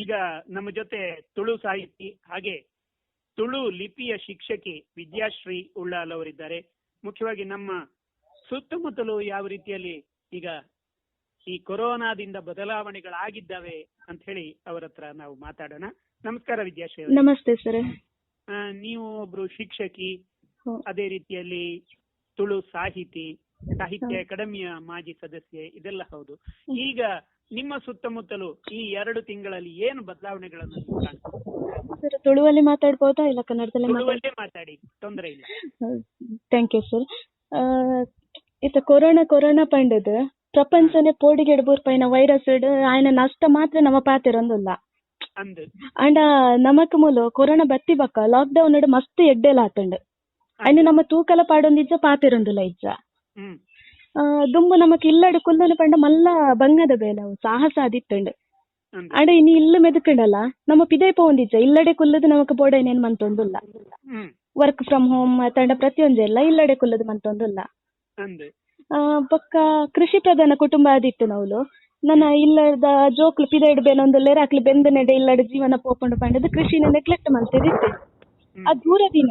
ಈಗ ನಮ್ಮ ಜೊತೆ ತುಳು ಸಾಹಿತಿ ಹಾಗೆ ತುಳು ಲಿಪಿಯ ಶಿಕ್ಷಕಿ ವಿದ್ಯಾಶ್ರೀ ಉಳ್ಳಾಲ್ ಅವರಿದ್ದಾರೆ. ಮುಖ್ಯವಾಗಿ ನಮ್ಮ ಸುತ್ತಮುತ್ತಲು ಯಾವ ರೀತಿಯಲ್ಲಿ ಈಗ ಈ ಕೊರೋನಾದಿಂದ ಬದಲಾವಣೆಗಳಾಗಿದ್ದಾವೆ ಅಂತ ಹೇಳಿ ಅವರ ಹತ್ರ ನಾವು ಮಾತಾಡೋಣ. ನಮಸ್ಕಾರ ವಿದ್ಯಾಶ್ರೀ. ನಮಸ್ತೆ ಸರ್. ನೀವು ಒಬ್ರು ಶಿಕ್ಷಕಿ, ಅದೇ ರೀತಿಯಲ್ಲಿ ತುಳು ಸಾಹಿತಿ, ಸಾಹಿತ್ಯ ಅಕಾಡೆಮಿಯ ಮಾಜಿ ಸದಸ್ಯೆ, ಇದೆಲ್ಲ ಹೌದು. ಈಗ ನಿಮ್ಮ ಸುತ್ತಮುತ್ತಲು ಈ 2 ತಿಂಗಳಲ್ಲಿ ಏನು ಬದಲಾವಣೆಗಳನ್ನು ನೀವು ಕಾಣ್ತೀರಿ? ಸರ್, ತುಳುವಲ್ಲಿ ಮಾತಾಡ್ಬೋದಾ ಇಲ್ಲ ಕನ್ನಡದಲ್ಲಿ? ತುಳುವಲ್ಲೇ ಮಾತಾಡಿ, ತೊಂದರೆ ಇಲ್ಲ. Thank you sir. ಇತ್ತ ಕೊರೋನಾ ಕೊರೋನಾ ಪಂಡದು ಪ್ರಪಂಚನೆ ಪೋಡಿಗೆಡ್ ಬೂರ್ಪೈನ ವೈರಸ್ ಆಯ್ನ ನಷ್ಟ ಮಾತ್ರ ನಮ್ಮ ಪಾತಿರೊಂದುಲ್ಲ. ಅಂಡ ನಮಕ್ ಮೂಲು ಕೊರೋನಾ ಬತ್ತಿ ಬಕ್ಕ ಲಾಕ್ ಡೌನ್ ಮಸ್ತ್ ಎಡ್ಡೆಲ ಆತಂಡ್. ಅಂಡ್ ನಮ್ಮ ತೂಕಲ ಪಾಡೊಂದಿಜ್ಜ ಪಾತಿರೊಂದುಲ್ಲ ಇಜ್ಜ. ದುಂಬು ನಮಕ್ ಇಲ್ಲಡು ಕುಲ್ಲುನು ಪಂಡ ಮಲ್ಲ ಬಂಗದ ಬೇಲೆ ಅವು ಸಾಹಸ ಆದಿತ್ತಂಡ್. ಅಂಡ ಇನಿ ಇಲ್ಲು ಮೆದುಕಂಡಲ್ಲ ನಮ್ಮ ಪಿದೈ ಪೋಂದಿಜ್ಜ, ಇಲ್ಲಡೆ ಕುಲ್ಲದು ನಮಕ್ ಬೋಡೈನೇನ್ ಮಂತೊಂದುಲ್ಲ. ವರ್ಕ್ ಫ್ರಮ್ ಹೋಮ್ ತಂಡ ಪ್ರತಿಯೊಂಜೆಲ್ಲ ಇಲ್ಲಡೆ ಕುಲ್ಲದು ಮಂತೊಂದುಲ್ಲ. ಬೊಕ್ಕ ಕೃಷಿ ಪ್ರಧಾನ ಕುಟುಂಬ ಆದಿತ್ತು ನಾವು. ನನ್ನ ಇಲ್ಲದ ಜೋಕ್ಲು ಪಿದೈಡ್ ಬೇನೊಂದುಲ್ಲೇರ ಅಕ್ಲು ಬೆಂದ ನೆಡೆ ಇಲ್ಲಡೆ ಜೀವನ ಪೋಪುಂಡು ಪಂಡದು ಕೃಷಿನ ನೆಗ್ಲೆಕ್ಟ್ ಮಲ್ತಿದಿತ್ತು. ಆ ದೂರ ದಿನ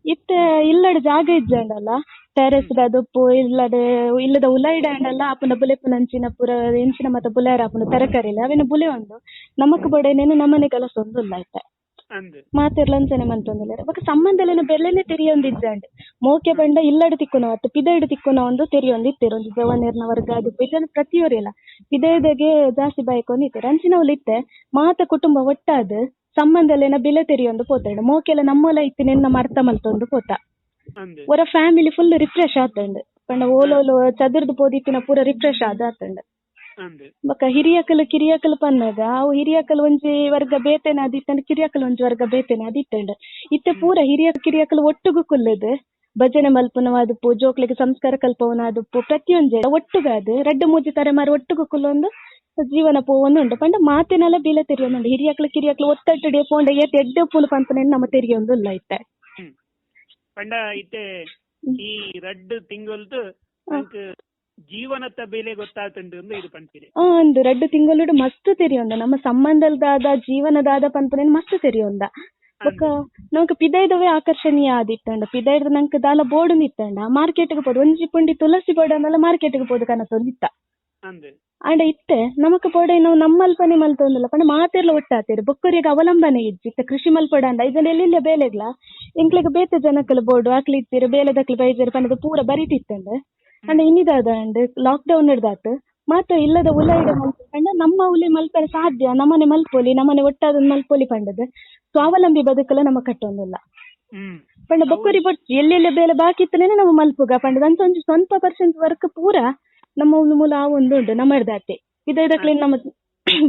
ಇತ್ತ ಇಲ್ಲಡೆ ಜಾಗ ಇಜ್ಜಂಡಲ್ಲ, ಟೆರೆಸ್ ದುಪ್ಪು ಇಲ್ಲಡೆ ಇಲ್ಲದ ಉಲೈಡ ಅಂಡಲ್ಲ ಆಪುನ ಬುಲೆಪುನಂಚಿನ ಪೂರ ಎಂಚಿನ ಮತ್ತ ಬುಲೆರ ಆಪುನ ತರಕಾರಿ ಇಲ್ಲ ಅವೇನ ಬುಲೆ ಉಂಡು ನಮಕ್ ಬೊಡೈನೇನು ನಮ್ಮನೆ ಕೆಲಸ ಒಂದುಲ್ಲ ಇತ್ತೆ ಮಾತೆರ್ಲ ಅಂಚನೆ ಮಂತೊಂದುಲ್ಲೆರ್. ಬೊಕ್ಕ ಸಂಬಂಧಲೇನ ಬೆಲೆನೆ ತೆರಿಯೊಂದಿಜ್ಜಂಡ್. ಮೋಕೆ ಪಂಡ ಇಲ್ಲಡೆ ತಿಕ್ಕುನ ಅತ್ತ್ ಪಿದೈಡ್ ತಿಕ್ಕುನ ಒಂದು ತೆರಿಯೊಂದಿತ್ತೆರ್. ಒಂಜಿ ಜವನೆರ್ನ ವರ್ಗ ಆದುಪ್ಪು ಇಜ್ಜಂಡ ಪ್ರತಿಯೊರಿಲ ಪಿದೈದಗೆ ಜಾಸ್ತಿ ಬಯಕೊಂದಿತ್ತೆರ್. ಅಂಚಿನವುಲು ಇತ್ತೆ ಮಾತ ಕುಟುಂಬ ಒಟ್ಟಾದ್ ಸಂಬಂಧಲೇನ ಬೆಲೆ ತೆರಿಯೊಂದು ಪೋತಂಡ್. ಮೋಕೆಲ ನಮ್ಮಲ ಇತ್ತಿನೆನ್ ನಮ ಅರ್ಥ ಮಲ್ತೊಂದು ಪೋತ. ಒರ ಫ್ಯಾಮಿಲಿ ಫುಲ್ ರಿಫ್ರೆಶ್ ಆತಂಡ್. ಪಂಡ ಓಲೋಲು ಚದುರ್ದು ಪೋದಿತ್ತಿನ ಪೂರ ರಿಫ್ರೆಶ್ ಆದ್ ಆತಂಡ್. ಬೊಕ್ಕ ಹಿರಿಯಕಲು ಕಿರಿಯಕಲು ಪನ್ನಗ ಅವು ಹಿರಿಯಕಲು ಒಂಜಿ ವರ್ಗ ಬೇತೆನೆ ಆದಿತ್ತಂಡ್, ಕಿರಿಯಕಲು ಒಂಜಿ ವರ್ಗ ಬೇತೆನೆ ಆದಿತ್ತಂಡ್. ಇತ್ತೆ ಪೂರ ಹಿರಿಯ ಕಿರಿಯಕಲು ಒಟ್ಟುಗು ಕುಲ್ಲುದು ಭಜನೆ ಮಲ್ಪುನವಾದುಪ್ಪು, ಜೋಕ್ಲೆಗ್ ಸಂಸ್ಕಾರ ಕಲ್ಪವನಾದುಪ್ಪು, ಪ್ರತಿಯೊಂಜಿ ಒಟ್ಟುಗಾದ್ ರಡ್ಡ್ ಮೂಜಿ ತರೆಮಾರು ಒಟ್ಟುಗು ಕುಲ್ಲೊಂದು ಜೀವನ ಪೋವೊಂದುಂಡು. ಪಂಡ ಮಾತೆನಲ ಬಿಲೆ ತೆರಿಯೊಂದುಂಡು. ಹಿರಿಯಕ್ಲು ಕಿರಿಯಕ್ಲು ಒತ್ತಟ್ಟುಡೆ ಪೋಂಡ ಏತ್ ಎಡ್ಡೆ ಉಪ್ಪುಂಡು ಪನ್ಪುನೆನ್ ನಮ ತೆರಿಯೊಂದುಲ್ಲ ಇತ್ತೆ. ಪಂಡ ಇತ್ತೆ ಈ 2 ತಿಂಗಳ್ದು ಜೀವನದ ಬೆಲೆ ಗೊತ್ತಾತುಂಡು ಅಂದ್ ಇದು ಪನ್ಪಿರಿ. ಅಂದ್ 2 ತಿಂಗಳುಡು ಮಸ್ತ್ ತೆರಿಯೊಂದ ನಮ್ಮ ಸಂಬಂಧದಾದ ಜೀವನದಾದ ಪನ್ಪುನೆನ್ ಮಸ್ತ್ ತೆರಿಯೊಂದ. ಬೊಕ್ಕ ನಮಕ್ ಪಿದೈದವೇ ಆಕರ್ಷಣೀಯ ಆದಿತ್ತಂಡ. ಪಿದೈಡ್ದ್ ನಂಕ್ ದಾಲ ಬೋಡುಂದಿತ್ತಂಡ ಮಾರ್ಕೆಟ್ ಗ್ ಪೋದು ಒಂಜಿ ಪುಂಡಿ ತುಳಸಿ ಬೋಡಂಡಲ ಮಾರ್ಕೆಟ್ ಗ್ ಪೋದು ಕನತೊಂದಿತ್ತ. ಅಂಡ ಇತ್ತೆ ನಮಕ್ ಬೋಡೈನವು ನಮ್ಮಲ್ಪನೆ ಮಲ್ತೊಂದುಲ್ಲ. ಪಂಡ ಮಾತೆರ್ಲ ಒಟ್ಟಾತೆರ್, ಬೊಕ್ಕೊರಿಗ್ ಅವಲಂಬನೆ ಇಜ್ಜಿ. ಇತ್ತೆ ಕೃಷಿ ಮಲ್ಪೊಡಂಡ ಇಜ್ಜಂಡ ಎಲ್ಲೆಲ್ಲ ಬೇಲೆಗ್ಲ ಎಂಕ್ಲೆಗ್ ಬೇತೆ ಜನಕ್ಕಲು ಬೋಡು ಅಕ್ಲು ಇತ್ತೆರ್ ಬೇಲೆದಕ್ಲು ಬೈಜೆರ್ ಪಂಡದು ಪೂರ ಬರಿತಿತ್ತಂಡ್. ಅಂಡ ಇನ್ನಿದಾದ ಅಂಡ್ ಲಾಕ್ ಡೌನ್ ದಾತ್ ಮಾತ ಇಲ್ಲದ ಉಲೈಡ ಮಲ್ಪು ಪಂಡ ನಮ್ಮ ಉಲೆ ಮಲ್ಪರೆ ಸಾಧ್ಯ, ನಮ್ಮನೆ ಮಲ್ಪೊಲಿ ನಮ್ಮನೆ ಒಟ್ಟಾದ್ ಮಲ್ಪೊಲಿ ಪಂಡದು ಸ್ವಾವಲಂಬಿ ಬದುಕಲ ನಮ ಕಟ್ಟೊಂದುಲ್ಲ. ಪಂಡ ಬೊಕ್ಕೊರಿ ಬೊಡ್ಚಿ ಎಲ್ಲೆಲ್ಲ ಬೇಲೆ ಬಾಕಿ ಇತ್ತನೇನೆ ನಮ್ಮ ಮಲ್ಪುಗ ಪಂಡದು ಅಂಚ ಒಂಜಿ ಸ್ವಲ್ಪ ಪರ್ಸೆಂಟ್ ವರ್ಕ್ ಪೂರ ನಮ್ಮ ಒಂದು ಮೂಲ ಆ ಒಂದು ಉಂಡು ನಮ್ಮರ್ದಾತೆ. ಇದಕ್ಲೆ ನಮ್ಮ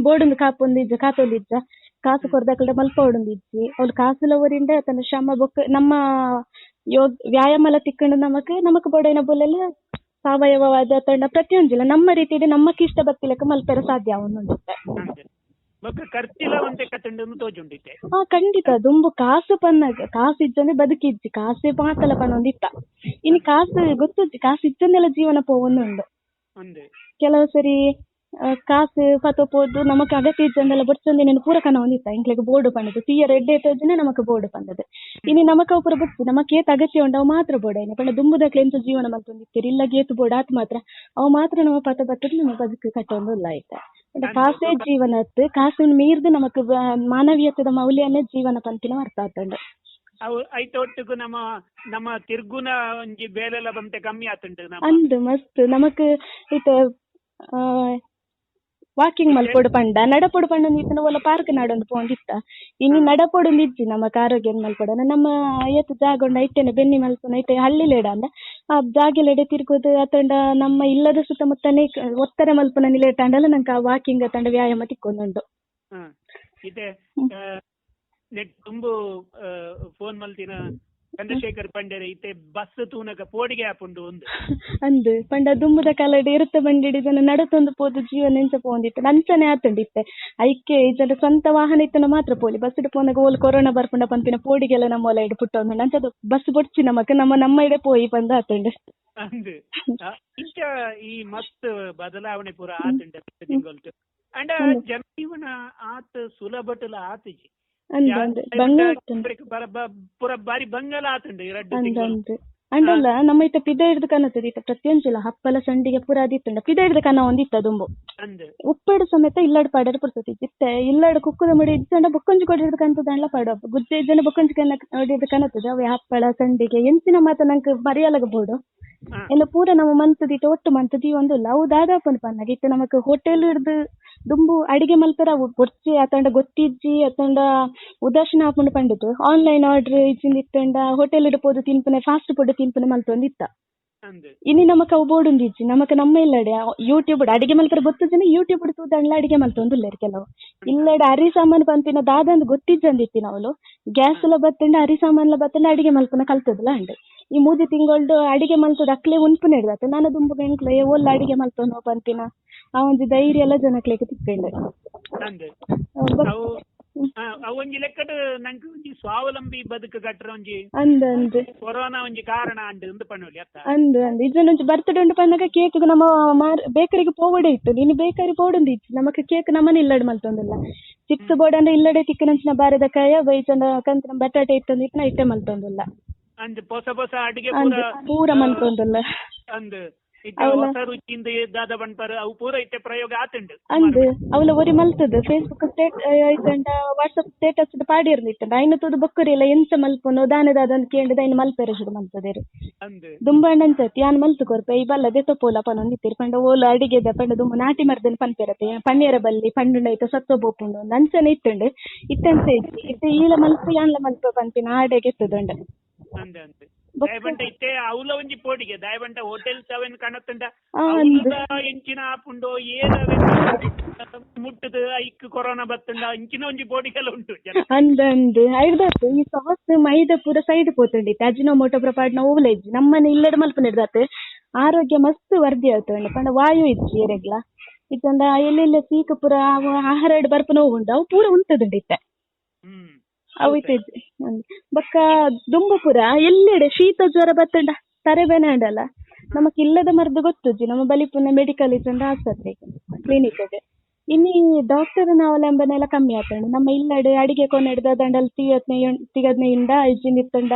ಬೋರ್ಡ್ ಕಾಪೊಂದಿಜ್ಜ ಕಾತೊಂದಿಜ್ಜ ಕಾಸು ಕೊರ್ದಕ್ಲೆ ಮಲ್ಪೊಡೊಂದಿಜ್ಜಿ. ಅವ್ಲು ಕಾಸುಲ ಒರಿಂಡ ತನ್ನ ಶ್ರಮ ಬೊಕ್ಕ ನಮ್ಮ ಯೋಗ ವ್ಯಾಯಾಮ ಎಲ್ಲ ತಿಕ್ಕೊಂಡು ನಮಕ್ ನಮಕ್ ಬೋಡೈನ ಬೊಲೆಲ್ಲ ಸಾವಯವವಾದ ತನ್ನ ಪ್ರತಿಯೊಂಜಿಲ್ಲ ನಮ್ಮ ರೀತಿಯಲ್ಲಿ ನಮ್ಮಕ್ಕೆ ಇಷ್ಟ ಬತ್ತಿಲಕ್ಕ ಮಲ್ಪೆರ ಸಾಧ್ಯ ಅವನುಂಡುತ್ತೆ. ಹಾ ಖಂಡಿತ. ದುಂಬು ಕಾಸು ಪನ್ನಾಗ ಕಾಸು ಇಜ್ಜಂದೆ ಬದುಕಿಜ್ಜಿ, ಕಾಸೆ ಮಾತಲ ಪನ್ನೊಂದಿತ್ತ. ಇನ್ನು ಕಾಸು ಗೊತ್ತುಜ್ಜಿ, ಕಾಸು ಇಜ್ಜಂದೆಲ್ಲ ಜೀವನ ಪೋವೊಂದುಂಡು. ಕೆಲವು ಸರಿ ಕಾಸು ಪತೊ ಪೋದು ನಮಕ್ ಅಗತ್ಯ ಇಜ್ಜಂದೆಲ್ಲ ಬೊಡ್ಚೊಂದಿನ ಪೂರ ಕನವೊಂದಿತ್ತ. ಎಂಕ್ಲೆಗ್ ಬೋರ್ಡು ಪಂಡದು ತೀಯರ ಎಡ್ಡೆ ತೋಜುನೆ ನಮಕ್ ಬೋರ್ಡು ಪಂಡದು. ಇನಿ ನಮಕ್ ಅವು ಪೂರ ಬೊಡ್ಚಿ, ನಮಕ್ ಏತ್ ಅಗತ್ಯ ಉಂಡು ಅವು ಮಾತ್ರ ಬೋಡೈನೆ. ಪಂಡ ದುಂಬುದಕ್ಲೆ ಎಂಚ ಜೀವನ ಮಲ್ತೊಂದಿತ್ತೆರ್, ಇಲ್ಲಗ್ ಏತ್ ಬೋಡು ಆತ್ ಮಾತ್ರ ಅವು ಮಾತ್ರ ನಮ ಪತ ಬತ್ತುದು ನಮ್ಮ ಬದುಕು ಕಟ್ಟೊಂದುಲ್ಲ ಇತ್ತೆ. ಪಂಡ ಕಾಸೇ ಜೀವನ ಅತ್ತ್, ಕಾಸುನ್ ಮೀರ್ದ್ ನಮಕ್ ಮಾನವೀಯತೆದ ಮೌಲ್ಯನೇ ಜೀವನ ಪನ್ಪಿನ ಅರ್ಥ ಆತುಂಡು. ಅವು ಐತ ಒಟ್ಟುಗು ನಮ್ಮ ನಮ್ಮ ತಿರ್ಗುನ ಒಂಜಿ ಬೇಲೆಲ ಬಂತೆ ಕಮ್ಮಿ ಆತುಂಡು. ಅಂದ್ ಮಸ್ತ್ ನಮಕ್ ಇತ್ತೆ ವಾಕಿಂಗ್ ಮಲ್ಪೊಡು ಪಂಡ ನಡಪೊಡು ಪಂಡ ಇತ್ತನ ಒಲ್ಲ ಪಾರ್ಕ್ ನಾಡೊಂದು ಪೋಂದಿತ್ತ. ಇನಿ ನಡಪೊಡು ಇಜ್ಜಿ ನಮಕ್ ಆರೋಗ್ಯ ಮಲ್ಪೊಡು. ನಮ್ಮ ಏತ್ ಜಾಗ ಉಂಡು ಐತೆನೆ ಬೆನ್ನಿ ಮಲ್ಪುನ ಐತೆ ಹಳ್ಳಿಲೆಡ ಅಂಡ ಆ ಜಾಗೆಲೆಡೆ ತಿರ್ಗೋದು ಅತಂಡ ನಮ್ಮ ಇಲ್ಲದ ಸುತ್ತಮುತ್ತನೇ ಒತ್ತರೆ ಮಲ್ಪುನ ನಿಲೆಟಾಂಡಲ ನಂಕ್ ಆ ವಾಕಿಂಗ್ ಅತಂಡ ವ್ಯಾಯಾಮ ತಿಕ್ಕೊಂದುಂಡು. ಇತ್ತೆ ನೆಟ್ ತುಂಬು ಫೋನ್ ಮಲ್ತಿನ ಚಂದ್ರಶೇಖರ್ ಪಂಡೆರೆ ಇತ್ತೆ ಬಸ್ ತೂನಗ ಪೋಡಿಗೆ ಆಪುಂಡು ಒಂದು ಅಂದ್ ಪಂಡ ದುಂಬುದ ಕಾಲಡ್ ಇರುತ್ತ ಬಂಡಿಡ್ ಜನ ನಡತೊಂದು ಪೋದು ಜೀವನ ಎಂಚ ಪೋವೊಂದಿತ್ತು ಅಂಚನೆ ಆತುಂಡು ಇತ್ತೆ. ಐಕೆ ಇಜ್ಜಂಡ ಸ್ವಂತ ವಾಹನ ಇತ್ತನ ಮಾತ್ರ ಪೋಲಿ, ಬಸ್ ಪೋನಗ ಓಲು ಕೊರೋನಾ ಬರ್ಪುಂಡ ಪನ್ಪಿನ ಪೋಡಿಗೆಲ್ಲ ನಮ್ಮ ಒಲ ಇಡ್ ಪುಟ್ಟೊಂದುಂಡು. ಅಂಚ ಬಸ್ ಬೊಡ್ಚಿ ನಮಕ್ ನಮ್ಮ ನಮ್ಮ ಇಡೆ ಪೋಯಿ ಪಂದ್ ಆತುಂಡು. ಅಂದ್ ಇಂಚ ಈ ಮಸ್ತ್ ಬದಲಾವಣೆ ಪೂರ ಆತುಂಡು ತಿಂಗೊಲ್ತು. ಅಂಡ ಜನಜೀವನ ಆತ್ ಸುಲಭಟಲ ಆತಿಜಿ. ಪೂರ ಬಾರಿ ಬಂಗಲ ಆತುಂಡು ರಡ್ಡ್ ತಿಂಗಳು. ಅಂಡಲ್ಲ ನಮ್ಮ ಇತ್ತ ಪಿದ ಹಿಡ್ದು ಕನತದ ಇತ್ತ ಪ್ರತಿಯೊಂಜಿಲ ಹಪ್ಪಲ ಸಂಡಿಗೆ ಪೂರ ಅದಿತ್ತುಂಡ ಪಿದ ಹಿಡ್ದು ಕನ ಒಂದಿತ್ತ ದುಂಬು ಉಪ್ಪೆಡು ಸಮೇತ ಇಲ್ಲಡ್ ಪಾಡರ್ ಪುರ್ತತಿ ಇತ್ತೆ ಇಲ್ಲಡ್ ಕುಕ್ಕುದ ಮುಡಿ ಇಜ್ಜಂಡ ಬೊಕ್ಕೊಂಜಿ ಕೊಡಿ ಹಿಡ್ದು ಕನತದಂಡ್ಲ ಪಾಡುವ ಗುಜ್ಜೆ ಇಜ್ಜಂಡ ಬೊಕ್ಕೊಂಜಿ ಹಿಡ್ದು ಕನತದ ಅವೆ ಹಪ್ಪಳ ಸಂಡಿಗೆ ಎಂಚಿನ ಮಾತ ನಂಕ್ ಮರಿಯಲಗ ಬೋಡು ಎಲ್ಲ ಪೂರ ನಮ್ಮ ಮಂತದ ಇತ್ತ ಒಟ್ಟು ಮಂತದಿ ಒಂದುಲ್ಲ ಅವು ದಾದಾಪನ್ ಪನ್ನಾಗ ಇತ್ತೆ ನಮಕ್ ಹೋಟೆಲ್ ಹಿಡ್ದು ದುಂಬು ಅಡಿಗೆ ಮಲ್ಪರ ಅವು ಬೊರ್ಚಿ ಅತಂಡ ಗೊತ್ತಿಜ್ಜಿ ಅತಂಡ ಉದಾಸೀನ ಆಪುಂಡು ಪಂಡಿತು ಆನ್ಲೈನ್ ಆರ್ಡರ್ ಇಜ್ಜಿಂದ ಇತ್ತಂಡ ಹೋಟೆಲ್ ಪೋದು ತಿನ್ಪುನೆ ಫಾಸ್ಟ್ ಫುಡ್ ತಿನ್ಪುನೆ ಮಲ್ತೊಂದು ಇತ್ತ. ಇನಿ ನಮಕ್ ಅವು ಬೋಡುಂದಿಜ್ಜಿ ನಮಕ್ ನಮ್ಮ ಇಲ್ಲಡೆ ಯೂಟ್ಯೂಬ್ ಅಡಿಗೆ ಮಲ್ಪರ ಗೊತ್ತಿಜ್ಜಿನ ಯೂಟ್ಯೂಬ್ ತೂದಂಡ್ಲ ಅಡಿಗೆ ಮಲ್ತೊಂದುಲ್ಲೆರ್ ಕೆಲವು ಇಲ್ಲಡೆ ಅರಿ ಸಾಮಾನು ಪನ್ಪಿನ ದಾದಂದ್ ಗೊತ್ತಿಜ್ಜಂದಿತ್ತಿನ ಅವಳು ಗ್ಯಾಸ್ ಎಲ್ಲ ಬತ್ತಂಡ ಅರಿ ಸಾಮಾನ್ಲ ಬತ್ತಂಡ ಅಡಿಗೆ ಮಲ್ಪುನ ಕಲ್ತದಲ ಅಂಡ್ ಈ ಮೂಜಿ ತಿಂಗಳ್ದು ಅಡಿಗೆ ಮಲ್ತದ ಅಕ್ಲೆ ಉನ್ಪುನ ಹಿಡ್ದತ್ತ ನಾನು ದುಂಬು ಎಂಕ್ಲೆ ಓಲ್ಲ ಅಡಿಗೆ ಮಲ್ತೊಂದು ಪನ್ಪಿನ ಆ ಒಂಜಿ ಧೈರ್ಯ ಎಲ್ಲ ಜನಕ್ಲೆಗ್ ತಿಕ್ಕಂಡ್. ಒಂಜಿ ಲೆಕ್ಕಡ್ ನಂಕ್ ಒಂಜಿ ಸ್ವಾವಲಂಬಿ ಬದುಕು ಕಟ್ಟರ ಒಂಜಿ ಅಂದ್ ಅಂದ್ ಕೊರೋನಾ ಒಂಜಿ ಕಾರಣ ಅಂಡ್ ಅಂದ್ ಪನೊಲಿ ಅತ್ತ. ಅಂದ್ ಅಂದ್ ಇಜ್ಜಂಡ ಒಂಜಿ ಬರ್ತ್ಡೇ ಉಂಡು ಪನ್ನಗ ಕೇಕ್ ನಮ್ಮ ಬೇಕರಿಗೆ ಪೋವಡೆ ಇತ್ತು ಇನಿ ಬೇಕರಿ ಪೋಡುಂದಿಜ್ಜಿ ನಮಕ್ ಕೇಕ್ ನಮನೆ ಇಲ್ಲಡ್ ಮಲ್ತೊಂದುಲ್ಲ ಚಿಪ್ಸ್ ಬೋಡಂಡ ಇಲ್ಲಡೆ ತಿಕ್ಕುನಂಚಿನ ಬಾರೆದ ಕಾಯ ಬೈಚಂಡ ಕಂತಿನ ಬಟಾಟೆ ಇತ್ತೊಂದು ಇತ್ನ ಇಟ್ಟೆ ಮಲ್ತೊಂದುಲ್ಲ ಅಂದ್ ಪೊಸ ಪೊಸ ಅಡಿಗೆ ಪೂರ ಮಲ್ತೊಂದುಲ್ಲ ಅಂದ್ ಹೊಸ ರುಚಿಯಿಂದ ದಾದ ಪನ್ಪರ್ ಅವು ಪೂರ ಇತ್ತೆ ಪ್ರಯೋಗ ಆತುಂಡು. ಅಂದ್ ಅವಲ ಒರಿ ಮಲ್ತದ ಫೇಸ್ಬುಕ್ ಇತ್ತಂಡ ವಾಟ್ಸಪ್ ಸ್ಟೇಟಸ್ ಪಾಡಿರ್ದಿತ್ತಂಡ ಐನ ತೂದು ಬೊಕ್ಕುರಿಲ್ಲ ಎಂಚ ಮಲ್ಪುನು ದಾನೆ ದಾದ ಕೇಂದ್ ಐನ ಮಲ್ಪೆರೆ ಶುರು ಮಲ್ತದೆರ್ ದುಂಬಾಂಡ ಅಂಚತ್ ಯಾನ್ ಮಲ್ತ್ ಕೊರ್ಪೆ ಈ ಬಲ್ಲ ದೆತೊ ಪೋಲ ಪನೊಂದಿತ್ತೆರ್ ಪಂಡ ಓಲ ಅಡಿಗೆದ ಪಂಡ ದುಂಬು ನಾಟಿ ಮರ್ದನ್ ಪನ್ಪೆರತೆ ಪನ್ನಿಯರ ಬಲ್ಲಿ ಪಂಡುಂಡ ಐತ ಸತ್ವ ಪೋಪುಂಡು ಅಂಚನೆ ಇತ್ತುಂಡು ಇತ್ತೆಂಚ ಇಜ್ಜಿ ಇತ್ತೆ ಈಲ ಮಲ್ಪ ಯಾನ್ಲ ಮಲ್ಪ ಪನ್ಪಿನ ಆಡೆಗೆ ಎತ್ತುದುಂಡು. ದಾಯಬಂಟ ಇತ್ತೆ ಅವ್ಲ ಒಂಜಿ ಪೋಟಿಗೆ ದಾಯಬಂಟ ಹೋಟೆಲ್ ಅವೆನ್ ಕಣತ್ತುಂಡ ಅವ್ಲ ಎಂಚಿನ ಆಪುಂಡು ಏರ್ ಅವೆನ್ ಮುಟ್ಟುದು ಐಕ್ ಕೊರೋನಾ ಬತ್ತುಂಡ ಇಂಚಿನ ಒಂಜಿ ಪೋಟಿಗೆಲ್ಲ ಉಂಟು. ಅಂದ್ ಅಂದ್ ಐಡ್ದಾತ್ ಈ ಸಾಸ್ ಮೈದ ಪೂರ ಸೈಡ್ ಪೋತುಂಡಿತ್ತೆ ಅಜಿನೋಮೋಟೋ ಪೂರ ಪಾಡ್ನ ಓವ್ಲ ಇಜ್ಜಿ ನಮ್ಮನೆ ಇಲ್ಲಡ್ ಮಲ್ಪುನ ಹಿಡ್ದಾತ್ ಆರೋಗ್ಯ ಮಸ್ತ್ ವರ್ಧಿ ಆತುಂಡು ಪಂಡ ವಾಯು ಇಜ್ಜಿ ಏರೆಗ್ಲ ಇತ್ತಂಡ ಎಲ್ಲೆಲ್ಲ ಸೀಕ್ ಪೂರ ಆಹಾರ ಬರ್ಪುನ ಉಂಡು ಅವು ಪೂರ ಉಂತುದುಂಡು ಇತ್ತೆ ಅವು ಇತ್ತೆ ಬೊಕ್ಕ ದುಂಬು ಪೂರ ಎಲ್ಲೆಡೆ ಶೀತ ಜ್ವರ ಬತ್ತುಂಡ ತರೆಬೇನೆ ಆಂಡಲ ನಮಕ್ ಇಲ್ಲದ ಮರ್ದು ಗೊತ್ತುಜ್ಜಿ ನಮ್ಮ ಬಲಿಪುನ ಮೆಡಿಕಲ್ ಇಜ್ಜಂಡ ಆಸ್ಪತ್ರೆಗ್ ಕ್ಲಿನಿಕ್ ಇನಿ ಡಾಕ್ಟರ್ ಅವಲಂಬನೆ ಎಲ್ಲ ಕಮ್ಮಿ ಆತುಂಡು ನಮ್ಮ ಇಲ್ಲಡೆ ಅಡಿಗೆ ಕೊನೆಡ್ದ ದಂಡಲ್ ತಿಗದ್ನೆ ಇಂಡ ಇಜ್ಜಿಂದ ಇತ್ತುಂಡ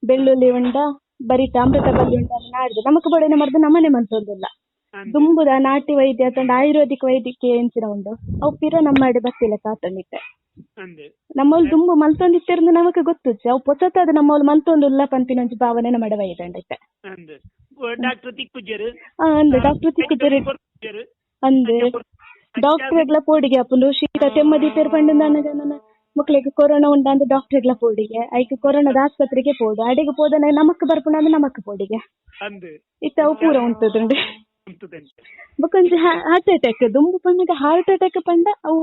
ಬೆಳ್ಳುಳ್ಳಿ ಉಂಡ ಬರಿತ ಅಮೃತ ಬಲ್ಲಿ ಉಂಡ ನಾಡ್ದು ನಮಕ್ ಬೋಡಿನ ಮರ್ದು ನಮನೆ ಮಲ್ತೊಂದುಲ್ಲ ದುಂಬುದ ನಾಟಿ ವೈದ್ಯ ಅತಂಡ ಆಯುರ್ವೇದಿಕ್ ವೈದ್ಯಕೀಯ ಎಂಚಿನ ಉಂಡು ಅವು ಪಿರ ನಮ್ಮ ಅಡೆ ಬತ್ತಿಲೆಕ್ಕ ಆತುಂಡಿತ್ತೆ. ನಮ್ಮಲ್ಲಿ ದುಂಬು ಮಲ್ತೊಂದಿತ್ತಿರ್ಂದ್ ನಮಕ್ ಗೊತ್ತುಜ್ಜಿ ಅವು ಪೊಸತಾದ್ ನಮ್ಮಲ್ಲಿ ಮಲ್ತೊಂದುಲ್ಲ ಪನ್ಪಿನ ಒಂಜಿ ಭಾವನೆ ನಮ್ಮಡ ಬೈದುಂಡಿತ್ತೆ. ಡಾಕ್ಟರ್ ತಿಕ್ಕುಜೆರ್ ಅಂದ್ ಡಾಕ್ಟರ್ ತಿಕ್ಕುಜೆರ್ ಅಂದ್ ಡಾಕ್ಟರ್ಗ್ಲ ಪೋಡಿಗೆ ಆಪುಂಡು ಶೀತ ತೆಮ್ಮದಿತ್ತೆರ್ ಪಂಡ ನನ ಮಕ್ಳಿಗ್ ಕೊರೋನಾ ಉಂಡಾಂದ್ ಡಾಕ್ಟರ್ಗ್ಲ ಪೋಡಿಗೆ ಐಕ್ ಕೊರೋನಾದ ಆಸ್ಪತ್ರೆಗೆ ಪೋಡು ಅಡೆಗ್ ಪೋದನ ನಮಕ್ ಬರ್ಪುಂಡು ಅಂದ್ ನಮಕ್ ಪೋಡಿಗೆ ಇತ್ತೆ ಅವು ಪೂರ ಉಂತುದುಂಡು. ಬೊಕೊಂಜಿ ಹಾರ್ಟ್ ಅಟ್ಯಾಕ್ ದುಂಬು ಪನ್ನಗ ಹಾರ್ಟ್ ಅಟ್ಯಾಕ್ ಪಂಡ ಅವು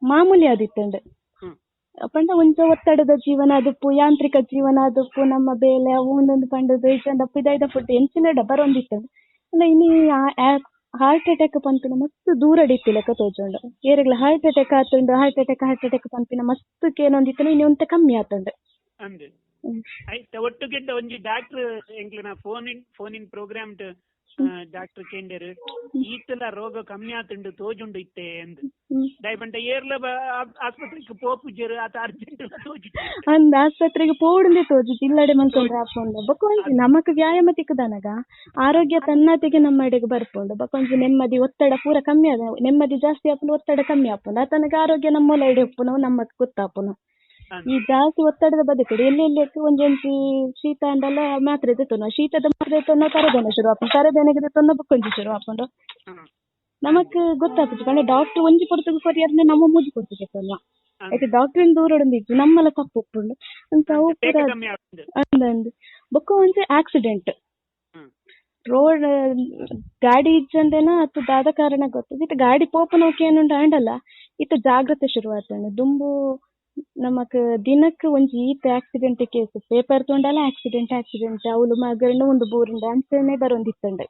ಮಾಮೂಲಿ ಆದಿತ್ತುಂಡು ಪಂಡ ಒಂಜ ಒತ್ತಡದ ಜೀವನ ಅದುಪ್ಪು ಯಾಂತ್ರಿಕ ಜೀವನ ಅದುಪ್ಪು ನಮ್ಮ ಬೇಲೆ ಅವು ಒಂದೊಂದು ಪಂಡದು ಇಜ್ಜಂಡ ಪಿದಾಯ್ದ ಫುಡ್ ಎಂಚಿನ ಬರೊಂದಿತ್ತುಂಡು ಅಂಡ ಇನಿ ಹಾರ್ಟ್ ಅಟ್ಯಾಕ್ ಪನ್ಪಿನ ಮಸ್ತ್ ದೂರಡ್ ಇತ್ತಿಲೆಕ್ಕ ತೋಜುಂಡು ಏರೆಗ್ಲ ಹಾರ್ಟ್ ಅಟ್ಯಾಕ್ ಆತುಂಡು ಹಾರ್ಟ್ ಅಟ್ಯಾಕ್ ಪನ್ಪಿನ ಮಸ್ತ್ ಕೇನೊಂದಿತ್ತುಂಡು ಇನಿ ಒಂತೆ ಕಮ್ಮಿ ಆತುಂಡು. ಒಟ್ಟುಗೆಡ್ಡ ಒಂಜಿ ಡಾಕ್ಟರ್ ಎಂಕ್ಲೆನ phone in programme doctor ಕೇಂಡರ್ ಈತಲ ರೋಗ ಕಮ್ಮಿ ಆತುಂಡು ತೋಜುಂಡು ಇತ್ತೆ ಅಂದ್ ದಾಯಪಂಡ ಏರ್ಲ ಆಸ್ಪತ್ರೆಗೆ ಪೋಪುಜೆರ್ ಆತ ಅರ್ಜೆಂಟ್ ತೋಜು ಅಂದ್ ಆಸ್ಪತ್ರೆಗೆ ಪೋಡುಂದೇ ತೋಜುಜಿ ಇಲ್ಲಡೆ ಮಲ್ತೊಂಡ್ರೆ ಆಪುಂಡು. ಬೊಕ್ಕ ಒಂಜಿ ನಮಕ್ ವ್ಯಾಯಾಮ ತಿಕ್ಕುದನಗ ಆರೋಗ್ಯ ತನ್ನತಿಗೆ ನಮ್ಮ ಅಡೆಗ್ ಬರ್ಪುಂಡು ಬೊಕ್ಕ ಒಂಜಿ ನೆಮ್ಮದಿ ಒತ್ತಡ ಪೂರ ಕಮ್ಮಿ ಆದ ನೆಮ್ಮದಿ ಜಾಸ್ತಿ ಆಪುಂಡು ಒತ್ತಡ ಕಮ್ಮಿ ಆಪುಂಡು ಆತನಗ ಆರೋಗ್ಯ ನಮ್ಮೊಲ ಎಡೆ ಉಪ್ಪುನವು ನಮಕ್ ಗೊತ್ತಾಪುನು. ಈ ಜಾಸ್ತಿ ಒತ್ತಡದ ಬದುಕುಡು ಎಲ್ಲೆಲ್ಲಿ ಒಂಜೊಂಜಿ ಶೀತ ಅಂಡಲ ಮಾತ್ರೆ ದೆತ್ತೊನುವ ಶೀತದ ಮಾತ್ರೆ ದೆತ್ತೊನ್ನ ತರೆಬೇನೆ ಶುರು ಆಪುಂಡು ತರೆಬೇನೆಗ್ ದೆತ್ತೊನ್ನ ಬೊಕ್ಕೊಂಜಿ ಶುರು ಆಪುಂಡು ನಮಕ್ ಗೊತ್ತಾಪುಜಿ ಪಂಡ ಡಾಕ್ಟರ್ ಒಂಜಿ ಪೊರ್ತುಗು ಕೊರಿಯರ್ನೆ ನಮ್ಮ ಮೂಜಿ ಪೊರ್ತುಗು ದೆತ್ತೊನುವ ಐಕ್ ಡಾಕ್ಟರ್ ದೂರೊಡೊಂದು ಇಜ್ಜಿ ನಮ್ಮಲ ತಪ್ಪು ಉಪ್ಪುಂಡು ಅಂತ ಅವು ಪೂರ ಅಂದ್ ಅಂದ್. ಬೊಕ್ಕ ಒಂಜಿ ಆಕ್ಸಿಡೆಂಟ್ ರೋಡ್ ಗಾಡಿ ಇಜ್ಜಂದೆನ ಅತ್ತ್ ದಾದ ಕಾರಣ ಗೊತ್ತು ಇತ್ತೆ ಗಾಡಿ ಪೋಪುನವು ಏನುಂಡು ಆಂಡಲ ಇತ್ತೆ ಜಾಗ್ರತೆ ಶುರು ಆತುಂಡು. ದುಂಬು ನಮಕ್ ದಿನಕ್ ಒಂಜಿ ಈತ್ ಆಕ್ಸಿಡೆಂಟ್ ಕೇಸ್ ಪೇಪರ್ ತೂಂಡಲ ಆಕ್ಸಿಡೆಂಟ್ ಆಕ್ಸಿಡೆಂಟ್ ಅವ್ಲು ಮಗರ್ಂಡ ಉಂದು ಬೂರುಂಡು ಅಂಚನೆ ಬರೊಂದಿತ್ತುಂಡು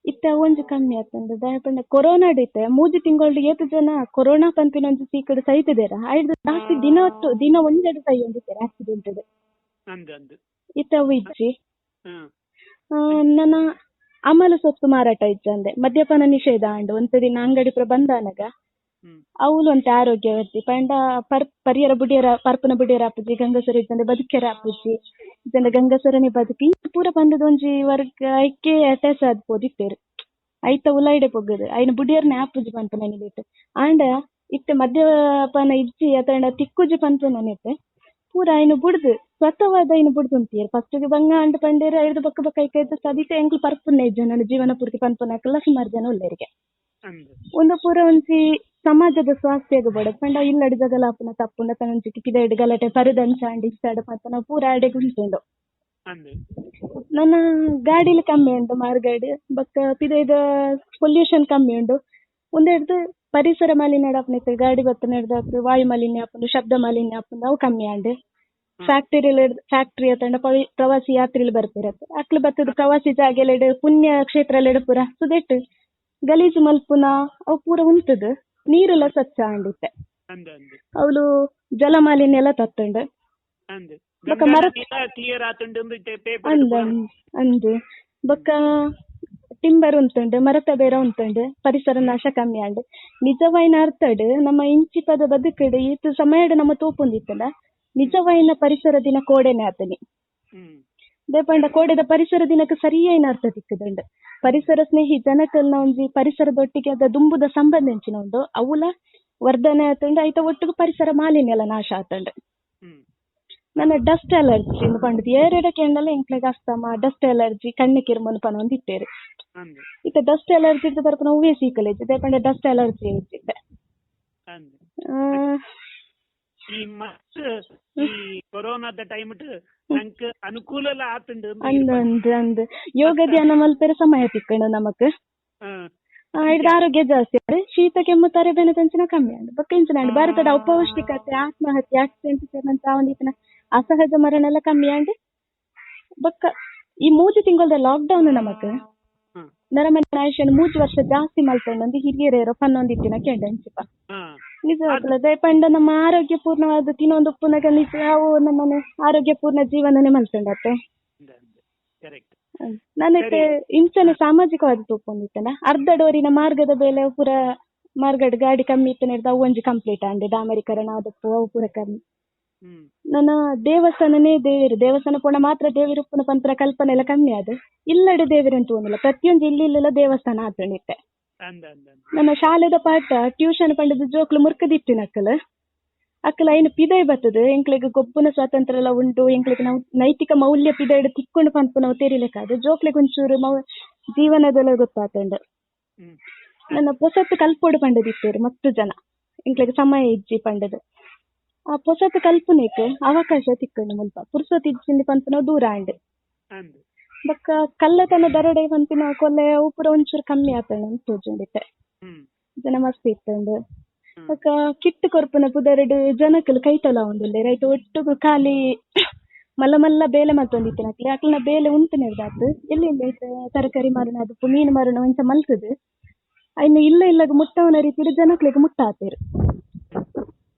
ಇತ್ತೆ ಅವು ಒಂಜಿ ಕಮ್ಮಿ ಆತುಂಡು. ದಾಯೆ ಪಂಡ ಕೊರೋನಾಡ್ ಇತ್ತೆ ಮೂಜಿ ತಿಂಗೊಳ್ಡು ಏತ್ ಜನ ಕೊರೋನಾ ಪನ್ಪಿನ ಒಂಜಿ ಸೀಕಡ್ ಸೈತುದೆರ ಐಡ್ದ್ ಜಾಸ್ತಿ ದಿನ ದಿನ ಒಂಜೆಡ್ ಸೈಯೊಂದಿತ್ತೆರ್ ಆಕ್ಸಿಡೆಂಟ್ ಇತ್ತೆ ಅವು ಇಜ್ಜಿ. ನನ ಅಮಲು ಸೊತ್ತು ಮಾರಾಟ ಇಜ್ಜಂದೆ ಮದ್ಯಪಾನ ನಿಷೇಧ ಆಂಡ್ ಒಂತೆ ದಿನ ಅಂಗಡಿ ಪೂರ ಬಂದಾನಗ ಅವ್ಲು ಒಂತೆ ಆರೋಗ್ಯ ವರ್ತಿ ಪಂಡ ಪರಿಯರ ಬುಡಿಯರ ಪರ್ಪನ ಬುಡಿಯರ ಆಪುಜಿ ಗಂಗಸರ ಇಜ್ಜಂದೆ ಬದುಕೆರ ಆಪುಜಿ ಇಜ್ಜಂದೆ ಗಂಗಸರನೇ ಬದುಕಿ ಪೂರ ಪಂಡದ ಒಂಜಿ ವರ್ಗ ಐಕೆ ಅಟ್ಯಾಚ್ ಆದ್ ಪೋದಿತ್ತೇರು ಐತ ಉಲಾಯಿಡೆ ಪೊಗ್ಗದು ಐನ ಬುಡಿಯರ್ನೆ ಆಪುಜಿ ಪನ್ಪುನ ನಿಲೆಟ್ ಆಂಡ ಇತ್ತೆ ಮದ್ಯಪಾನ ಇಜ್ಜಿ ಅತಂಡ ತಿಕ್ಕುಜಿ ಪನ್ಪುನ ನೆಟ್ ಪೂರ ಐನ ಬುಡ್ದು ಸ್ವತಃವಾದ ಐನ ಬುಡ್ದು ಉಂತಿಯೆರ್ ಫಸ್ಟ್ ಗೆ ಬಂಗ ಅಂಡ್ ಪಂಡೇರು ಐದು ಬೊಕ್ಕ ಬೊಕ್ಕ ಐಕ ಸದಿತ ಎಂಕ್ಲು ಪರ್ಪುನ ಇಜ್ಜ ನನ್ನ ಜೀವನ ಪೂರ್ತಿ ಪನ್ಪುನಕಲ್ಲ ಸುಮಾರು ಜನ ಉಲ್ಲೆರಿಗೆ ಒಂದು ಪೂರ ಒಂಜಿ ಸಮಾಜದ ಸ್ವಾಸ್ಥ್ಯಗ್ ಬೋಡ ಪಂಡ ಇಲ್ಲಡ್ ಜಗಲ ಆಪುನ ತಪ್ಪುಂಡ ತನೊಂಜಿ ಪಿದಯ್ಡ್ ಗಲಾಟೆ ಪರುದಂಚ ಆಂಡ್ ಇಚ್ಚಾಡ್ ಪನ್ಪುನ ಪೂರ ಆಡೆಗ್ ಉಂತುಂಡು. ನನ್ನ ಗಾಡಿಲು ಕಮ್ಮಿ ಉಂಡು ಮಾರ್ಗಡ್ ಬೊಕ್ಕ ಪಿದಯ್ದ ಪೊಲ್ಯೂಷನ್ ಕಮ್ಮಿ ಉಂಡು ಉಂದೆಡ್ದ್ ಪರಿಸರ ಮಾಲಿನ್ಯ ಆಪುನ ಗಾಡಿ ಬತ್ತನೆಡ್ದ್ ವಾಯು ಮಾಲಿನ್ಯ ಆಪುಂಡು ಶಬ್ದ ಮಾಲಿನ್ಯ ಆಪುಂಡು ಅವು ಕಮ್ಮಿ ಆಂಡ್. ಫ್ಯಾಕ್ಟರಿ ಫ್ಯಾಕ್ಟರಿ ಅತಂಡ ಪ್ರವಾಸಿ ಯಾತ್ರೆಲು ಬರ್ಪಿರತ್ತೆ ಅಕ್ಲು ಬತ್ತದ ಪ್ರವಾಸಿ ಜಾಗೆಲೆಡ್ ಪುಣ್ಯ ಕ್ಷೇತ್ರಲೆಡ್ ಪೂರ ಸುದೆಟ್ ಗಲೀಜು ಮಲ್ಪುನ ಅವು ಪೂರ ಉಂತುದು ನೀರುಲ ಸ್ವಚ್ಛ ಆಂಡಿತ್ತೆ ಅವ್ಲು ಜಲ ಮಾಲಿನ್ಯ ಎಲ್ಲ ತತ್ತುಂಡು ಬೊಕ್ಕ ಮರ ಅಂದ್ ಬೊಕ್ಕ ಟಿಂಬರ್ ಉಂತುಂಡು ಮರತ ಬೇರ ಉಂತುಂಡು ಪರಿಸರ ನಾಶ ಕಮ್ಮಿ ಆಂಡ್. ನಿಜವಾಯಿನ ಅರ್ಥಡ್ ನಮ್ಮ ಇಂಚಿಪದ ಬದುಕುಡು ಈತ್ ಸಮಯಡ್ ನಮ್ಮ ತೋಪುಂದಿತ್ತುಂಡ ನಿಜವಾಯಿನ ಪರಿಸರ ದಿನ ಕೋಡೆನೆ ಆತನಿ ದೇಪಂಡ ಕೋಡೆದ ಪರಿಸರ ದಿನಕ್ಕೆ ಸರಿಯಾಯಿನ ಅರ್ಥ ತಿಕ್ಕುದುಂಡು. ಪರಿಸರ ಸ್ನೇಹಿ ಜನಕಲ್ನ ಒಂಜಿ ಪರಿಸರದೊಟ್ಟಿಗೆ ಅದ ದುಂಬುದ ಸಂಬಂಧ ಎಂಚಿನ ಉಂಡು ಅವುಲ ವರ್ಧನೆ ಆತುಂಡು ಐತ ಒಟ್ಟಿಗೆ ಪರಿಸರ ಮಾಲಿನ್ಯ ಎಲ್ಲ ನಾಶ ಆತುಂಡು. ನನ್ನ ಡಸ್ಟ್ ಅಲರ್ಜಿ ಪಂಡುದು ಏರೆಡ ಕೆಂಡಲ ಎಂಕ್ಲೆಗ್ asthma dust allergy ಕಣ್ಣು ಕಿರುಮುನು ಪನೊಂದು ಇತ್ತೇರು. ಇತ್ತೆ ಡಸ್ಟ್ ಅಲರ್ಜಿ ಬರ್ಪುನ ಒವ್ವೇ ಸೀಕಲೆ ಇಜ್ಜಿ ದೇಪಂಡ ಡಸ್ಟ್ ಅಲರ್ಜಿ ಇಜ್ಜಿತ್ತೆ. ಈ ಮಸ್ತ್ ಈ ಕೊರೋನಾದ ಟೈಮ್ ನಂಕ್ ಅನುಕೂಲ ಆತುಂಡು ಅಂದ್ ಅಂದ್ ಅಂದ್ ಯೋಗ ಧ್ಯಾನ ಮಲ್ಪೆರೆ ಸಮಯ ತಿಕ್ಕುಂಡು ನಮಕ್ ಐಡ್ದ್ ಆರೋಗ್ಯ ಜಾಸ್ತಿ ಆಂಡ್ ಶೀತ ಕೆಮ್ಮು ತರೆಬೇನೆ ತಂಚಿನ ಕಮ್ಮಿ ಆಂಡ್ ಬೊಕ್ಕ ಇಂಚಿನ ಆಂಡ್. ಭಾರತದ ಅಪೌಷ್ಟಿಕತೆ ಆತ್ಮಹತ್ಯೆ ಆಕ್ಸಿಡೆಂಟ್ ಸೇರಿದಂತೆ ಆವೊಂದಿತ್ತಿನ ಅಸಹಜ ಮರಣ ಎಲ್ಲ ಕಮ್ಮಿ ಆಂಡ್. ಬೊಕ್ಕ ಈ 3 ತಿಂಗಳದ ಲಾಕ್ ಡೌನ್ ನಮಕ್ ನರಮನೆ ಆಯುಷ್ಯನ್ 3 ವರ್ಷ ಜಾಸ್ತಿ ಮಲ್ತೊಂಡು ಹಿರಿಯರೇರೋ ಪನ್ನೊಂದಿತ್ತಿನ ಕೆಂಡ ಇಂಚಿಪ ನಿಜವಾಗ್ಲೂ ಪಂಡ ನಮ್ಮ ಆರೋಗ್ಯ ಪೂರ್ಣವಾದ ತಿನ್ನೊಂದು ಉಪ್ಪುನಗ ನಿಜ ಅವು ನಮ್ಮನೆ ಆರೋಗ್ಯಪೂರ್ಣ ಜೀವನನೇ ಮಲ್ತೊಂಡತ್ತೆ. ನಾನಿತ್ತೆ ಇಂಚನೆ ಸಾಮಾಜಿಕವಾದ ತೂಪೊಂದಿತ್ತನ ಅರ್ಧ ಡೋರಿನ ಮಾರ್ಗದ ಬೇಲೆ ಪೂರ ಮಾರ್ಗಡ್ ಗಾಡಿ ಕಮ್ಮಿ ಇತ್ತನೆಡ್ದ್ ಅವು ಒಂಜಿ ಕಂಪ್ಲೀಟ್ ಆಂಡ್ ಡಾಮರೀಕರಣ ಆದಪ್ಪು ಅವು ಪೂರ ಕಮ್ಮಿ. ನನ್ನ ದೇವಸ್ಥಾನನೇ ದೇವರು ದೇವಸ್ಥಾನ ಪೋಣ ಮಾತ್ರ ದೇವರು ಉಪ್ಪುನ ಪನ್ಪುನ ಕಲ್ಪನೆ ಎಲ್ಲ ಕಮ್ಮಿ ಆದ್ ಇಲ್ಲಡೆ ದೇವರಂತೂ ಒಂದಿಲ್ಲ ಪ್ರತಿಯೊಂದು ಇಲ್ಲಿ ಇಲ್ಲೆಲ್ಲ ದೇವಸ್ಥಾನ ಆತುಂಡಿತ್ತೆ. ನನ್ನ ಶಾಲೆದ ಪಾಠ ಟ್ಯೂಷನ್ ಪಂಡದು ಜೋಕ್ಲು ಮುರ್ಕದಿತ್ತಿನ ಅಕ್ಕಲ್ ಅಕ್ಕಲ್ ಐನ್ ಪಿದಯ್ ಬತ್ತದು ಎಂಕ್ಲೆಗ್ ಗೊಬ್ಬುನ ಸ್ವಾತಂತ್ರ್ಯ ಎಲ್ಲ ಉಂಡು ಎಂಕ್ಲೆಗ್ ನಾವು ನೈತಿಕ ಮೌಲ್ಯ ಪಿದಯ್ಡ್ ತಿಕ್ಕೊಂಡು ಪನ್ಪುನವು ತೆರಿಲೆಕಾದ್ ಜೋಕ್ಲೆಗ್ ಒಂಚೂರು ಜೀವನದೆಲ್ಲ ಗೊತ್ತಾತುಂಡು. ನನ್ನ ಪೊಸತ್ತು ಕಲ್ಪೊಡು ಪಂಡದಿತ್ತೇರು ಮಸ್ತ್ ಜನ ಎಂಕ್ಲೆಗ್ ಸಮಯ ಇಜ್ಜಿ ಪಂಡದು ಆ ಪೊಸತ್ತು ಕಲ್ಪುನೆಕ್ ಅವಕಾಶ ತಿಕ್ಕುಂಡು ಮುಲ್ಪ ಪುರ್ಸೊತ್ತು ಇಜ್ಜಿಂದ್ ಪನ್ಪುನವು ದೂರ ಆಂಡ್. ಬೊಕ್ಕ ಕಲ್ಲತನ ದರೋಡೆ ಪನ್ಪಿನ ಕೊಲೆ ಅವು ಪೂರ ಒಂಚೂರು ಕಮ್ಮಿ ಆತುಂಡು ಅಂದ್ ತೋಜುಂಡಿತ್ತೆ ಜನ ಮಸ್ತ್ ಇತ್ತುಂಡು. ಬೊಕ್ಕ ಕಿಟ್ ಕೊರ್ಪುನ ಪುದರ್ಡ್ ಜನಕುಲು ಕೈತಲ ಆವೊಂದುಲ್ಲೆರ್ ಐತ ಒಟ್ಟುಗು ಖಾಲಿ ಮಲ್ಲ ಮಲ್ಲ ಬೇಲೆ ಮಲ್ತೊಂದಿತ್ತಿನ ಅಕ್ಲೆ ಅಕ್ಲೆನ ಬೇಲೆ ಉಂತುನೆರ್ದಾತ್ ಎಲ್ಲಿ ಐತ ತರಕಾರಿ ಮಾರುನ ಆದುಪ್ಪು ಮೀನು ಮಾರುನ ಇಂಚ ಮಲ್ತುದು ಐನ್ ಇಲ್ಲ ಇಲ್ಲಗ್ ಮುಟ್ಟವುನ ರೀತಿಡ್ ಜನಕ್ಲೆಗ್ ಮುಟ್ಟಾತೆರ್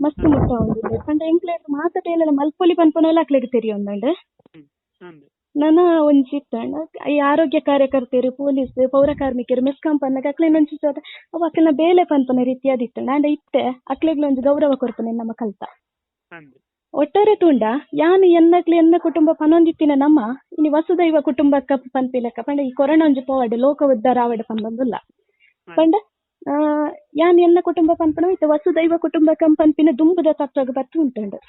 ಮಸ್ತ್ ಮುಟ್ಟಾವೊಂದುಲ್ಲೆರ್ ಪಂಡ ಎಂಕ್ಲೆಗ್ ಮಾತ ಬೇಲೆಲ ಮಲ್ಪೊಲಿ ಪನ್ಪುನಲ ಅಕ್ಲೆಗ್ ತೆರಿಯೊಂದುಂಡು. ನನ ಒಂಜಿ ಇತ್ತುಂಡ ಈ ಆರೋಗ್ಯ ಕಾರ್ಯಕರ್ತೆರು ಪೊಲೀಸ್ ಪೌರ ಕಾರ್ಮಿಕರು ಮೆಸ್ಕಾಂ ಪನ್ನಗ ಅಕ್ಲೆನ ಒಂಜಿ ಅವು ಅಕ್ಲೆನ ಬೇಲೆ ಪನ್ಪುನ ರೀತಿಯಾದ್ ಇತ್ತುಂಡು. ಆಂಡ ಇತ್ತೆ ಅಕ್ಲೆಗ್ಲ ಒಂಜಿ ಗೌರವ ಕೊರ್ಪುನ ನಮ ಕಲ್ತ ಒಟ್ಟಾರೆ ತೂಂಡ ಯಾನ್ ಎನ್ನಕ್ಲೆ ಎನ್ನ ಕುಟುಂಬ ಪನೊಂದಿತ್ತಿನ ನಮ್ಮ ಇನಿ ವಸುದೈವ ಕುಟುಂಬಕ್ಕ ಪನ್ಪಿಲೆಕ್ಕ ಪಂಡ ಈ ಕೊರೋನಾ ಒಂಜಿ ಪೋವಡ್ ಲೋಕ ಉದ್ಧಾರ ಆವಡ್ ಪಂದೊಂದುಲ್ಲ ಪಂಡ ಯಾನ್ ಎನ್ನ ಕುಟುಂಬ ಪನ್ಪುನ ಇತ್ತೆ ವಸುದೈವ ಕುಟುಂಬಕಂ ಪನ್ಪಿನ ದುಂಬುದ ತತ್ವಗ್ ಬತ್ತು ಉಂಟುಂಡು.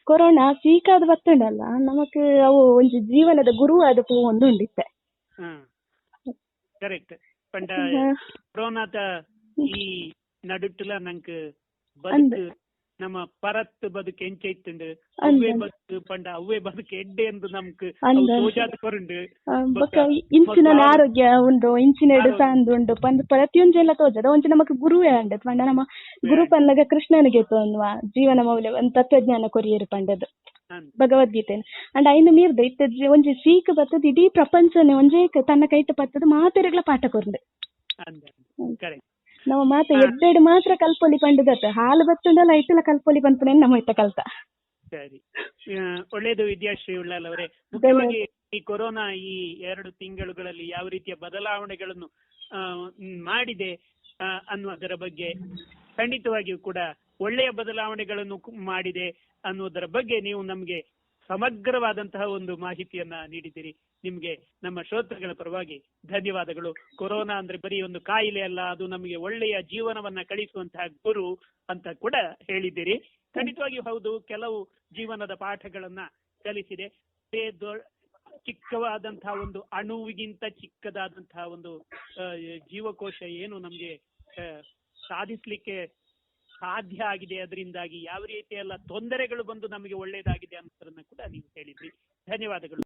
ಕೊರೋನಾ ಸೀಕಾದ್ ಬತ್ತುಂಡಲ್ಲ ನಮಕ್ ಅವು ಒಂಜಿ ಜೀವನದ ಗುರು ಆದ್ ಪೋವೊಂದು ಉಂಡಿತ್ತೆ. ಕರೆಕ್ಟ್ ಪಂಡ ಕೊರೋನಾದ ಈ ನಡುಟ್ಟುಲ ನಂಕ್ ಬದುಕು ನಮ್ಮ ಪರತ್ ಬದುಕು ಎಂಚ ಇತ್ತುಂಡು ಅವ್ವೇ ಬದುಕು ಪಂಡ ಅವ್ವೇ ಬದುಕು ಎಡ್ಡೆ ಎಂದು ನಮ್ಕ್ ತೋಜಾದ್ ಕೊರುಂಡು. ಬೊಕ್ಕ ಇಂಚಿನ ಆರೋಗ್ಯ ಉಂಡು ಇಂಚಿನ ಸಾಂದ್ ಉಂಡು ಪಂದ್ ಪ್ರತಿಯೊಂಜೆಲ್ಲ ತೋಜದ ಒಂಜಿ ನಮಕ್ ಗುರುವೇ ಅಂಡ್ ಪಂಡ ನಮ್ಮ ಗುರು ಪನ್ನಗ ಕೃಷ್ಣನಿಗೆ ತೋನ್ವ ಜೀವನ ಮೌಲ್ಯ ಒಂದ್ ತತ್ವಜ್ಞಾನ ಕೊರಿಯರು ಪಂಡದು ಭಗವದ್ಗೀತೆ ಅಂಡ್ ಐನು ಮೀರ್ದು ಇತ್ತೆ ಒಂಜಿ ಸೀಕ್ ಬತ್ತದ ಇಡೀ ಪ್ರಪಂಚನೆ ಒಂಜೇ ತನ್ನ ಕೈಟ್ ಪತ್ತದ ಮಾತೆರೆಗ್ಲ ಪಾಠ ಕೊರ್ಂಡು. ನಮ್ಮ ಮಾತ ಎಡ್ಡೆಡ್ ಮಾತ್ರ ಕಲ್ಪೊಲಿ ಪಂಡುದತ್ತ ಹಾಲು ಬತ್ತುಂಡಲ ಐಟಲ ಕಲ್ಪೊಲಿ ಪನ್ಪುನೆ ನಮ್ಮ ಇತ್ತ ಕಲ್ತ. ಸರಿ, ಒಳ್ಳೇದು ವಿದ್ಯಾಶ್ರೀ ಉಳ್ಳಾಲ್ ಅವರೇ. ಮುಖ್ಯವಾಗಿ ಈ ಕೊರೋನಾ ಈ 2 ತಿಂಗಳುಗಳಲ್ಲಿ ಯಾವ ರೀತಿಯ ಬದಲಾವಣೆಗಳನ್ನು ಮಾಡಿದೆ ಅನ್ನುವುದರ ಬಗ್ಗೆ, ಖಂಡಿತವಾಗಿಯೂ ಕೂಡ ಒಳ್ಳೆಯ ಬದಲಾವಣೆಗಳನ್ನು ಮಾಡಿದೆ ಅನ್ನುವುದರ ಬಗ್ಗೆ ನೀವು ನಮ್ಗೆ ಸಮಗ್ರವಾದಂತಹ ಒಂದು ಮಾಹಿತಿಯನ್ನ ನೀಡಿದ್ದೀರಿ. ನಿಮ್ಗೆ ನಮ್ಮ ಶ್ರೋತೃಗಳ ಪರವಾಗಿ ಧನ್ಯವಾದಗಳು. ಕೊರೋನಾ ಅಂದ್ರೆ ಬರೀ ಒಂದು ಕಾಯಿಲೆ ಅಲ್ಲ, ಅದು ನಮಗೆ ಒಳ್ಳೆಯ ಜೀವನವನ್ನ ಕಳಿಸುವಂತಹ ಗುರು ಅಂತ ಕೂಡ ಹೇಳಿದ್ದೀರಿ. ಖಂಡಿತವಾಗಿಯೂ ಹೌದು, ಕೆಲವು ಜೀವನದ ಪಾಠಗಳನ್ನ ಕಲಿಸಿದೆ. ಚಿಕ್ಕವಾದಂತಹ ಒಂದು ಅಣುವಿಗಿಂತ ಚಿಕ್ಕದಾದಂತಹ ಒಂದು ಜೀವಕೋಶ ಏನು ನಮ್ಗೆ ಸಾಧಿಸ್ಲಿಕ್ಕೆ ಸಾಧ್ಯ ಆಗಿದೆ, ಅದರಿಂದಾಗಿ ಯಾವ ರೀತಿಯೆಲ್ಲ ತೊಂದರೆಗಳು ಬಂದು ನಮಗೆ ಒಳ್ಳೇದಾಗಿದೆ ಅನ್ನೋದನ್ನ ಕೂಡ ನೀವು ಹೇಳಿದ್ರಿ. ಧನ್ಯವಾದಗಳು.